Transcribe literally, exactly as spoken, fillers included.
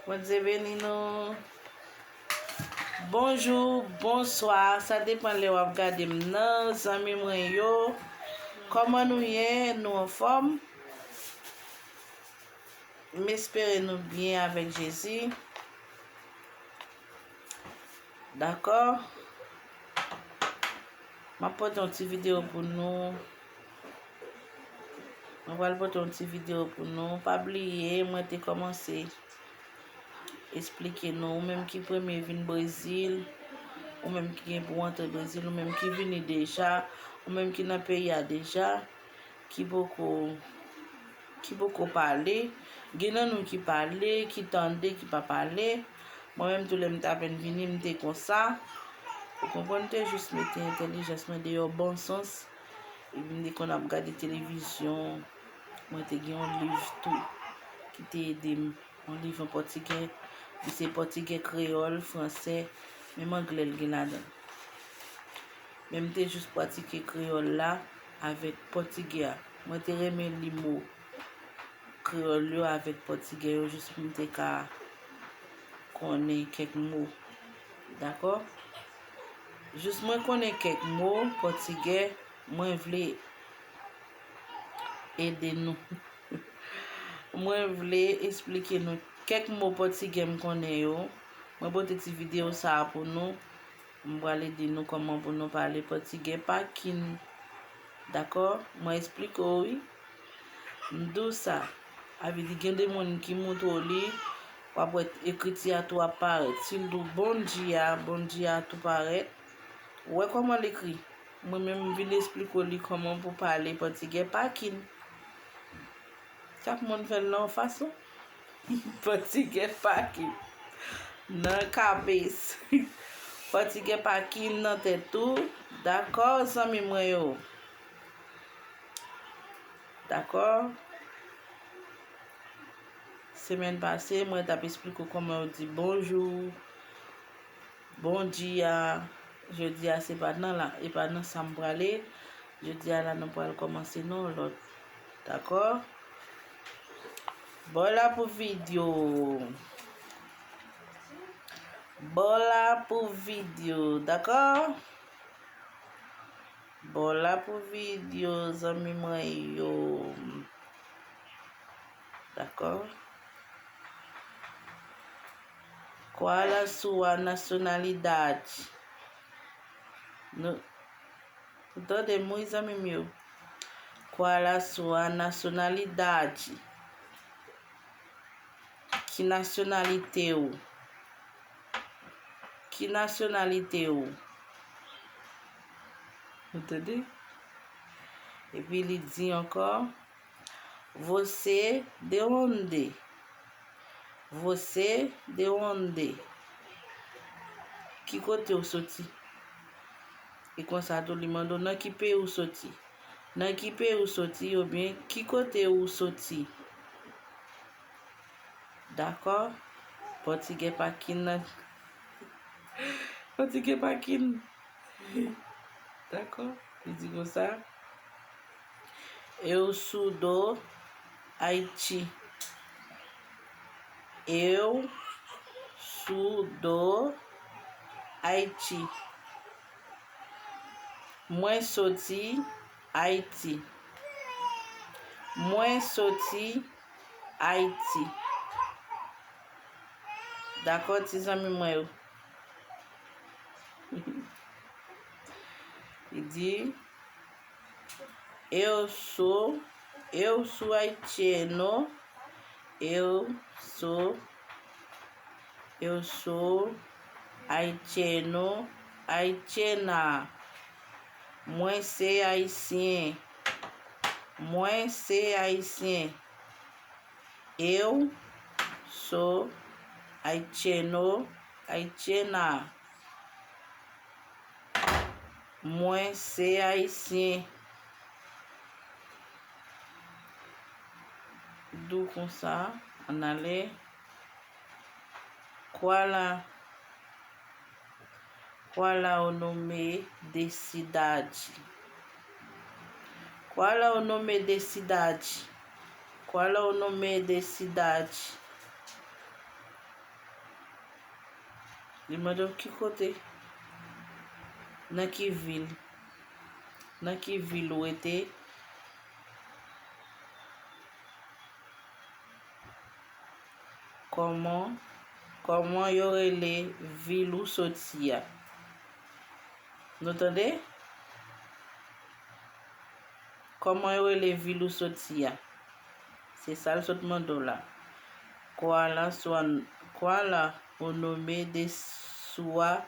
Bondye beni nou. Bonjou, bonswa, sa depann lè w ap gade m nan, zanmi mwen yo. Kòman nou ye? Nou anfòm? M espere nou byen avèk Jezi. Dakò? M ap pote yon ti videyo pou nou. Mwen pral pote yon ti videyo pou nou. Pa bliye, mwen te kòmanse esplike nou, ou menm ki premye vin Brezil, ou menm ki gen pou antre Brezil, ou menm ki vini deja, ou menm ki nan peyi a deja, ki poko, ki poko pale. Gen nan nou ki pale, ki tande, ki pa pale. Mwen menm tou lè m t apèn vini, m te konsa. Ou konprann, m te jis mete entèlijans mwen deyò, bon sans. Epi m te konn ap gade televizyon. Mwen te gen yon liv tou ki te ede m. Yon liv an pòtigè. Li se pòtigè, kreyòl, fransè, menm anglè l gen ladan l. Men m te jis pratike kreyòl la avèk pòtigè a. Mwen te renmen li mo kreyòl yo avèk pòtigè yo jis pou m te ka konnen kèk mo. Dakò? Jis mwen konnen kèk mo pòtigè, mwen vle ede nou. Mwen vle esplike nou kèk mo pòtigè m konnen yo. Mwen pote ti videyo sa a pou nou. M pral ede nou kòman pou nou pale pòtigè pa kin. Dakò? Mwen esplike w, wi. M di w sa. A vle di gen de moun ki montre w li, w ap wè ekriti a tou ap parèt. Si l di w bon dia, bon dia tou parèt. Ou wè kòman l ekri? Mwen menm, m vin esplike w li kòman pou pale pòtigè pa kin. Chak moun fè l nan yon fason. Pòtigè pa kin. Nan kabes. Pòtigè pa kin nan tèt tou. Dakò, zanmi mwen yo? Dakò? Semèn pase, mwen t ap esplike w kòman yo di bonjou, bon dia. Jodi a, se pa nan la, e pa nan sa m prale. Jodi a la, nou pral kòmanse nan yon lòt. Dakò? Bon la pou videyo. Bon la pou videyo. Dakò? Bon la pou videyo, zanmi mwen yo. Dakò? Qual a sua nacionalidade? Nou, nou tande m wi, zanmi m yo. Qual a sua nacionalidade? Ki nasyonalite w? Ki nasyonalite w? Ou tande? Epi li di ankò, Você de onde? Você de onde? Ki kote w soti? E konsa tou li mande w nan ki peyi w soti. Nan ki peyi w soti oubyen ki kote ou soti? Dakò? Pòtigè pa kin nan. Pòtigè pa kin. Dakò? Li di konsa. Eu sou do Haiti. Eu sou do Haiti. Mwen soti Ayiti. Mwen soti Ayiti. Dakò, ti zanmi mwen yo? Li di, eu sou, eu sou haitiano, eu sou, eu sou haitiano, haitiana. Mwen se ayisyen. Mwen se ayisyen. Eu sou haitiano, haitiana. Mwen se ayisyen. Di w konsa, ann ale. Qual a, qual a o nome de cidade? Qual a o nome de cidade? Qual a o nome de cidade? Li mande w ki kote, nan ki vil, nan ki vil ou rete, kòman, kòman yo rele vil ou soti a. Nou tande? Kòman yo rele vil ou soti a? Se sa l sot mande w la. Kuala Suan, Kuala, au nom de sua